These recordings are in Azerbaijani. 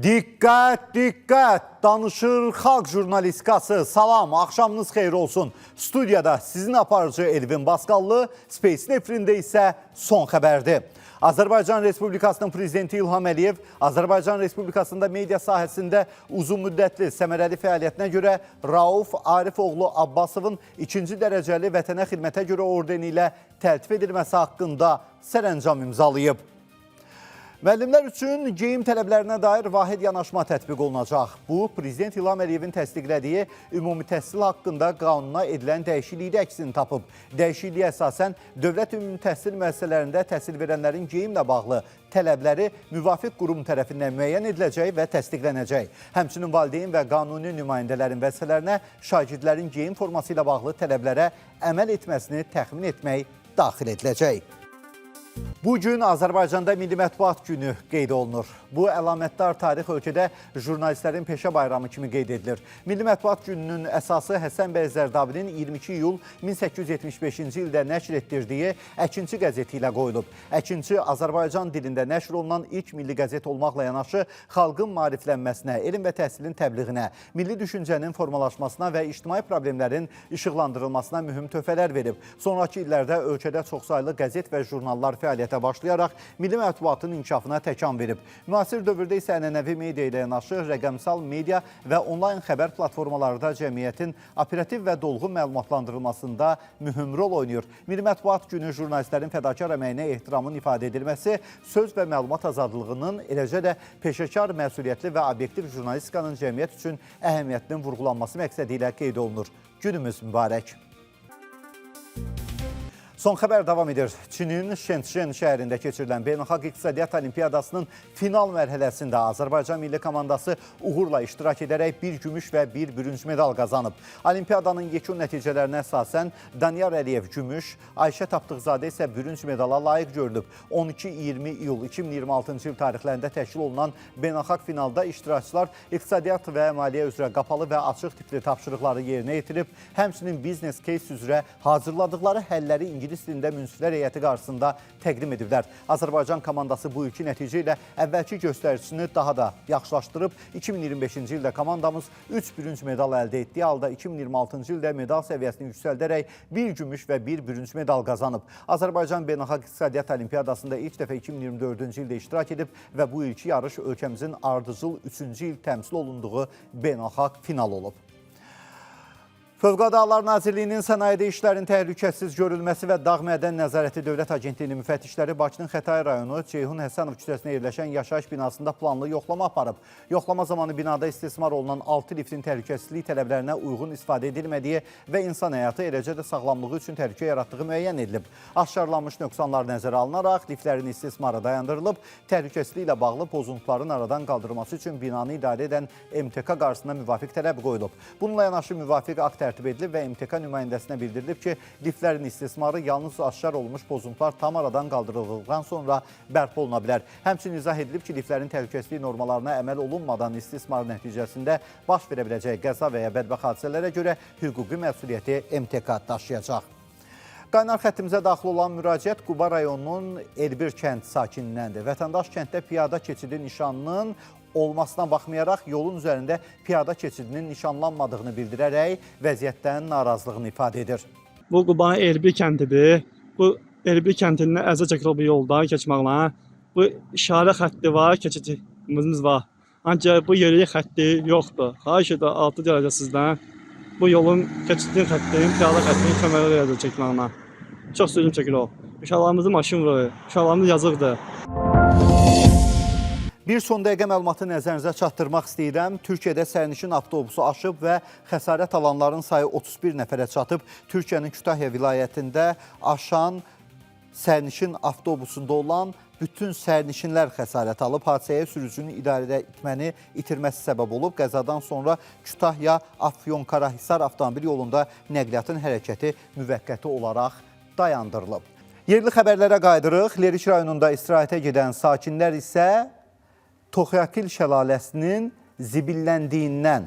Diqqət, diqqət! Danışır xalq jurnalistikası. Salam, axşamınız xeyir olsun. Studiyada sizin aparıcı Elvin Basqallı, Space Nefrində isə son xəbərdir. Azərbaycan Respublikasının Prezidenti İlham Əliyev Azərbaycan Respublikasında media sahəsində uzunmüddətli səmərəli fəaliyyətinə görə Rauf Arifoğlu Abbasovun ikinci dərəcəli vətənə xidmətə görə ordeni ilə təltif edilməsi haqqında sərəncam imzalayıb. Müəllimlər üçün geyim tələblərinə dair vahid yanaşma tətbiq olunacaq. Bu, Prezident İlham Əliyevin təsdiqlədiyi ümumi təhsil haqqında qanuna edilən dəyişiklikdə əksini tapıb. Dəyişikliyə əsasən dövlət ümumi təhsil müəssisələrində təhsil verənlərin geyimlə bağlı tələbləri müvafiq qurum tərəfindən müəyyən ediləcək və təsdiqlənəcək. Həmçinin valideyn və qanuni nümayəndələrin vəzifələrinə şagirdlərin geyim forması ilə bağlı tələblərə əməl etməsini təxmin etmək daxil ediləcək. Bu gün Azərbaycanda Milli Mətbuat Günü qeyd olunur. Bu əlamətdar tarix ölkədə jurnalistlərin peşə bayramı kimi qeyd edilir. Milli Mətbuat Gününün əsası Həsən bəy Zərdabinin 22 iyul 1875-ci ildə nəşr etdirdiyi Əkinçi qəzeti ilə qoyulub. Əkinçi Azərbaycan dilində nəşr olunan ilk milli qəzet olmaqla yanaşı xalqın maariflənməsinə, elm və təhsilin təbliğinə, milli düşüncənin formalaşmasına və ictimai problemlərin işıqlandırılmasına mühüm töhfələr verib. Sonrakı illərdə ölkədə çoxsaylı qəzet və jurnallar fəaliyyətə başlayaraq milli mətbuatın inkişafına təkan verib. Müasir dövrdə isə ənənəvi media ilə yanaşı rəqəmsal media və onlayn xəbər platformaları da cəmiyyətin operativ və dolğun məlumatlandırılmasında mühüm rol oynayır. Milli Mətbuat Günü jurnalistlərin fədakar əməyinə ehtiramın ifadə edilməsi, söz və məlumat azadlığının, eləcə də peşəkar, məsuliyyətli və obyektiv jurnalistikanın cəmiyyət üçün əhəmiyyətinin vurğulanması məqsədi ilə qeyd olunur. Günümüz mübarək. Son xəbər davam edir. Çinin Shenzhen şəhərində keçirilən Beynəlxalq İqtisadiyyat Olimpiyadasının final mərhələsində Azərbaycan milli komandası uğurla iştirak edərək bir gümüş və bir bürünc medal qazanıb. Olimpiyadanın yekun nəticələrinə əsasən Daniyar Əliyev gümüş, Ayşə Tapdıqzadə isə bürünc medala layiq görülüb. 12-20 iyul 2026-cı il tarixlərində təşkil olunan beynəlxalq finalda iştirakçılar iqtisadiyyat və maliyyə üzrə qapalı və açıq tipli tapşırıqları yerinə yetirib, həmçinin biznes case üzrə hazırladıqları həlləri ingilis dilində münsiflər heyəti qarşısında təqdim ediblər. Azərbaycan komandası bu ilki nəticə ilə əvvəlki göstəricisini daha da yaxşılaşdırıb. 2025-ci ildə komandamız 3 bürünc medal əldə etdiyi halda 2026-cı ildə medal səviyyəsini yüksəldərək bir gümüş və bir bürünc medal qazanıb. Azərbaycan Beynəlxalq İqtisadiyyat Olimpiyadasında ilk dəfə 2024-cü ildə iştirak edib və bu ilki yarış ölkəmizin ardıcıl 3-cü il təmsil olunduğu beynəlxalq final olub. Fövqəladə Hallar Nazirliyinin sənayedə işlərin təhlükəsiz görülməsi və Dağ Mədən Nəzarəti Dövlət Agentliyinin müfəttişləri Bakının Xətai rayonu Ceyhun Həsənov küçəsində yerləşən yaşayış binasında planlı yoxlama aparıb. Yoxlama zamanı binada istismar olunan 6 liftin təhlükəsizlik tələblərinə uyğun istifadə edilmədiyi və insan həyatı, eləcə də sağlamlığı üçün təhlükə yaratdığı müəyyən edilib. Aşkarlanmış nöqsanlar nəzərə alınaraq liftlərin istismarı dayandırılıb, təhlükəsizliklə bağlı pozuntuların aradan qaldırılması üçün binanı idarə edən MTK qarşısında müvafiq tələb qoyulub. Bununla yanaşı müvafiq akt tərtib edilib və MTK nümayəndəsinə bildirilib ki, liftlərin istismarı yalnız aşkar olmuş pozuntular tam aradan qaldırıldıqdan sonra bərpa oluna bilər. Həmçinin izah edilib ki, liftlərin təhlükəsizlik normalarına əməl olunmadan istismar nəticəsində baş verə biləcək qəza və ya bədbəxt hadisələrə görə hüquqi məsuliyyəti MTK daşıyacaq. Qaynar xəttimizə daxil olan müraciət Quba rayonunun Elbir kənd sakinindəndir. Vətəndaş kənddə piyada keçidi nişanının olmasına baxmayaraq yolun üzərində piyada keçidinin nişanlanmadığını bildirərək vəziyyətdən narazılığını ifadə edir. Bu Qubanın Elbir kəndidir. Bu Elbir kəndindən əziyyət çəkirik bu yoldan keçməklə. Bu işarə xətti var, keçidimiz var. Ancaq bu yerilik xətti yoxdur. Xahiş edirəm 6 dərəcə sizdən bu yolun keçidin xəttinin, piyada xəttinin köməyi əziyyət çəkməklə. Çox sürüm çəkirik. Uşaqlarımızı maşın vurur. Uşaqlarımız yazıqdır. Bir son dəqiqə məlumatı nəzərinizə çatdırmaq istəyirəm. Türkiyədə sərnişin avtobusu aşıb və xəsarət alanların sayı 31 nəfərə çatıb. Türkiyənin Kütahya vilayətində aşan sərnişin avtobusunda olan bütün sərnişinlər xəsarət alıb. Hadisəyə sürücünün idarə etməni itirməsi səbəb olub. Qəzadan sonra Kütahya Afyonkarahisar avtomobil yolunda nəqliyyatın hərəkəti müvəqqəti olaraq dayandırılıb. Yerli xəbərlərə qayıdırıq. Lerik rayonunda istirahətə gedən sakinlər isə Toxyakil şəlaləsinin zibilləndiyindən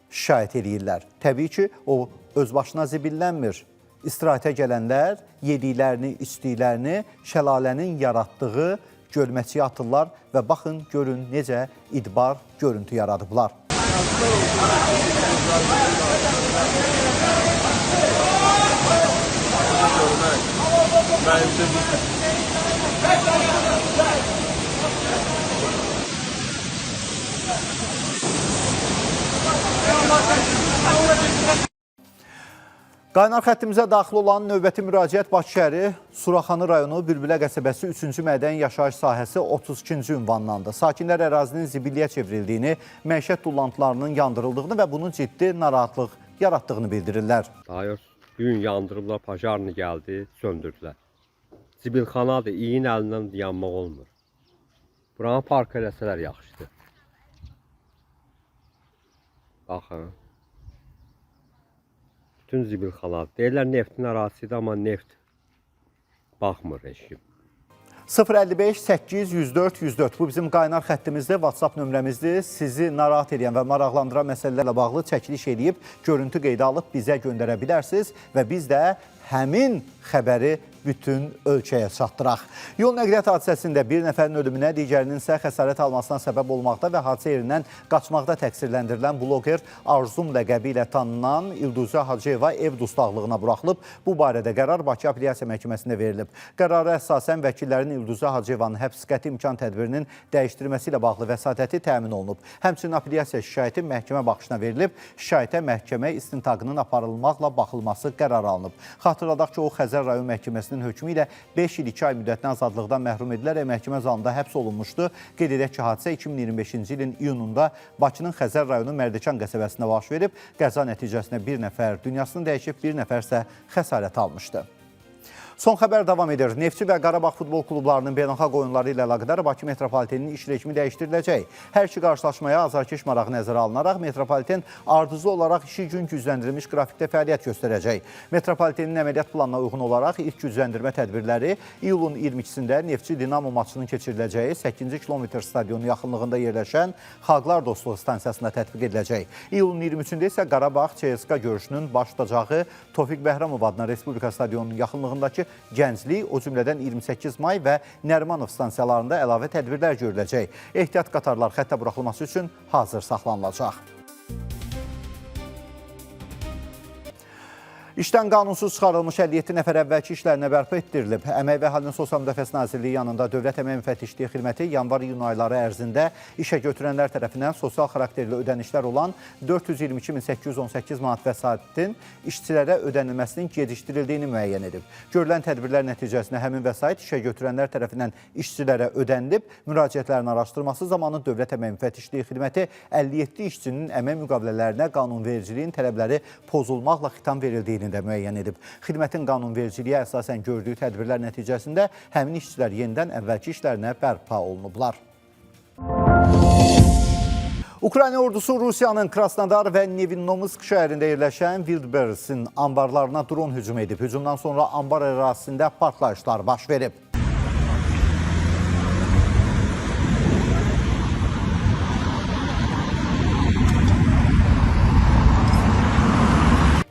şikayət eləyirlər. Təbii ki, o öz başına zibillənmir. İstirahətə gələnlər yediklərini, içdiklərini şəlalənin yaratdığı gölməçiyə atırlar və baxın, görün necə idbar görüntü yaradıblar. Qaynar xəttimizə daxil olan növbəti müraciət Bakı şəhəri Suraxanı rayonu Bülbülə qəsəbəsi 3-cü mədən yaşayış sahəsi 32-ci ünvandandır. Sakinlər ərazinin zibilliyə çevrildiyini, məişət tullantılarının yandırıldığını və bunun ciddi narahatlıq yaratdığını bildirirlər. Daha yox, bu gün yandırıblar, pajarni gəldi, söndürdülər. Zibilxanadır, iyin əlindən yanmaq olmur. Buranı park eləsələr yaxşıdır. Baxın. Bütün zibilxanadır. Deyirlər neftin ərazisidir, amma neft baxmır heç kim. 055 8 104 104 bu bizim qaynar xəttimizdir, WhatsApp nömrəmizdir. Sizi narahat edən və maraqlandıran məsələlərlə bağlı çəkiliş eləyib, görüntü qeydə alıb bizə göndərə bilərsiniz və biz də həmin xəbəri bütün ölkəyə çatdıraq. Yol nəqliyyat hadisəsində bir nəfərin ölümünə, digərinin isə xəsarət almasına səbəb olmaqda və hadisə yerindən qaçmaqda təqsirləndirilən bloger Arzum ləqəbi ilə tanınan İlduzə Hacıyeva ev dustaqlığına buraxılıb. Bu barədə qərar Bakı Apellyasiya Məhkəməsində verilib. Qərara əsasən vəkillərin İlduzə Hacıyevanın həbs qəti imkan tədbirinin dəyişdirilməsi ilə bağlı vəsatəti təmin olunub. Həmçinin apellyasiya şikayəti məhkəmə baxışına verilib. Şikayətə məhkəmə istintaqının aparılmaqla baxılması qərarı alınıb. Xatırladaq ki, o Xəzər rayon məhkəməsinin hökmü ilə 5 il 2 ay müddətinə azadlıqdan məhrum edilərək məhkəmə zalında həbs olunmuşdu. Qeyd edək ki, hadisə 2025-ci ilin iyununda Bakının Xəzər rayonu Mərdəkan qəsəbəsində baş verib. Qəza nəticəsində bir nəfər dünyasını dəyişib, bir nəfər isə xəsarət almışdı. Son xəbər davam edir. Neftçi və Qarabağ futbol klublarının beynəlxalq oyunları ilə əlaqədar Bakı metropoliteninin iş rejimi dəyişdiriləcək. Hər iki qarşılaşmaya azarkeş marağı nəzərə alınaraq metropoliten ardıcıl olaraq 2 gün gücləndirilmiş qrafikdə fəaliyyət göstərəcək. Metropolitenin əməliyyat planına uyğun olaraq ilk gücləndirmə tədbirləri iyulun 22-sində Neftçi Dinamo maçının keçiriləcəyi 8-ci kilometr stadionu yaxınlığında yerləşən Xalqlar Dostluğu stansiyasında tətbiq ediləcək. İyulun 23-də isə Qarabağ CSKA görüşünün baş tutacağı Tofiq Bəhramov adına Respublika stadionunun yaxınlığındakı Gənclik, o cümlədən 28 may və Nərimanov stansiyalarında əlavə tədbirlər görüləcək. Ehtiyat qatarlar xəttə buraxılması üçün hazır saxlanılacaq. İşdən qanunsuz çıxarılmış 57 nəfər əvvəlki işlərinə bərpa etdirilib. Əmək və Əhalinin Sosial Müdafiəsi Nazirliyi yanında Dövlət Əmək Müfəttişliyi Xidməti yanvar-iyun ayları ərzində işə götürənlər tərəfindən sosial xarakterli ödənişlər olan 422.818 manat vəsaitin işçilərə ödənilməsinin gecikdirildiyini müəyyən edib. Görülən tədbirlər nəticəsində həmin vəsait işə götürənlər tərəfindən işçilərə ödənilib. Müraciətlərin araşdırması zamanı Dövlət Əmək Müfəttişliyi Xidməti 57 işçinin əmək müqavilələrinə qanunvericiliyin tələbləri pozulmaqla xitam verildiyini də müəyyən edib. Xidmətin qanunvericiliyə əsasən gördüyü tədbirlər nəticəsində həmin işçilər yenidən əvvəlki işlərinə bərpa olunublar. Ukrayna ordusu Rusiyanın Krasnodar və Nevinnomsk şəhərində yerləşən Wildberries'in anbarlarına dron hücum edib. Hücumdan sonra anbar ərazisində partlayışlar baş verib.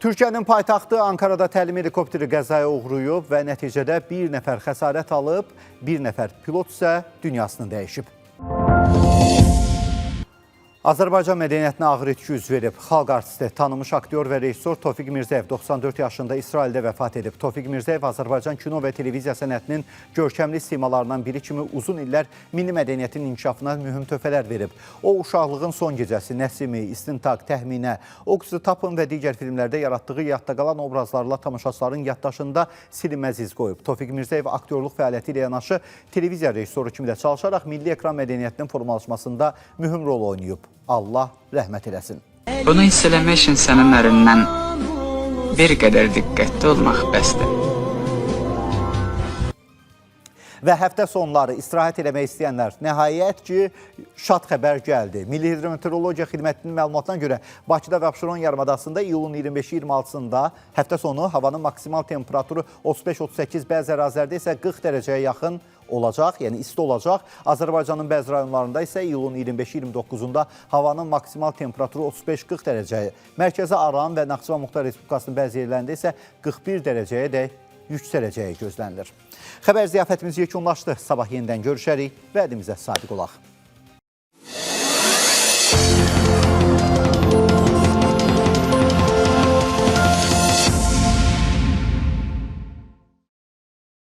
Türkiyənin paytaxtı Ankarada təlim helikopteri qəzaya uğrayıb və nəticədə bir nəfər xəsarət alıb, bir nəfər pilot isə dünyasını dəyişib. Azərbaycan mədəniyyətinə ağır itki üz verib. Xalq artisti, tanınmış aktyor və rejissor Tofiq Mirzəyev 94 yaşında İsraildə vəfat edib. Tofiq Mirzəyev Azərbaycan kino və televiziya sənətinin görkəmli simalarından biri kimi uzun illər milli mədəniyyətin inkişafına mühüm töhfələr verib. O, Uşaqlığın son gecəsi, Nəsimi, İstintaq, Təxminə, O Qızı Tapın və digər filmlərdə yaratdığı yadda qalan obrazlarla tamaşaçıların yaddaşında silinməz iz qoyub. Tofiq Mirzəyev aktyorluq fəaliyyəti ilə yanaşı televiziya rejissoru kimi də çalışaraq milli ekran mədəniyyətinin formalaşmasında mühüm rol oynayıb. Allah rəhmət eləsin. Bunu hiss eləmək üçün sənin ərindən bir qədər diqqətli olmaq bəsdir. Və həftə sonları istirahət eləmək istəyənlər nəhayət ki, şad xəbər gəldi. Milli Hidrometeorologiya Xidmətinin məlumatına görə Bakıda və Abşeron yarımadasında iyulun 25-26-sında həftə sonu havanın maksimal temperaturu 35-38, bəzi ərazilərdə isə 40 dərəcəyə yaxın olacaq, yəni isti olacaq. Azərbaycanın bəzi rayonlarında isə iyulun 25-29-unda havanın maksimal temperaturu 35-40 dərəcəyə, Mərkəzi Aran və Naxçıvan Muxtar Respublikasının bəzi yerlərində isə 41 dərəcəyə dək yüksələcəyi gözlənilir. Xəbər ziyafətimiz yekunlaşdı. Sabah yenidən görüşərik. Vədimizə sadiq olaq.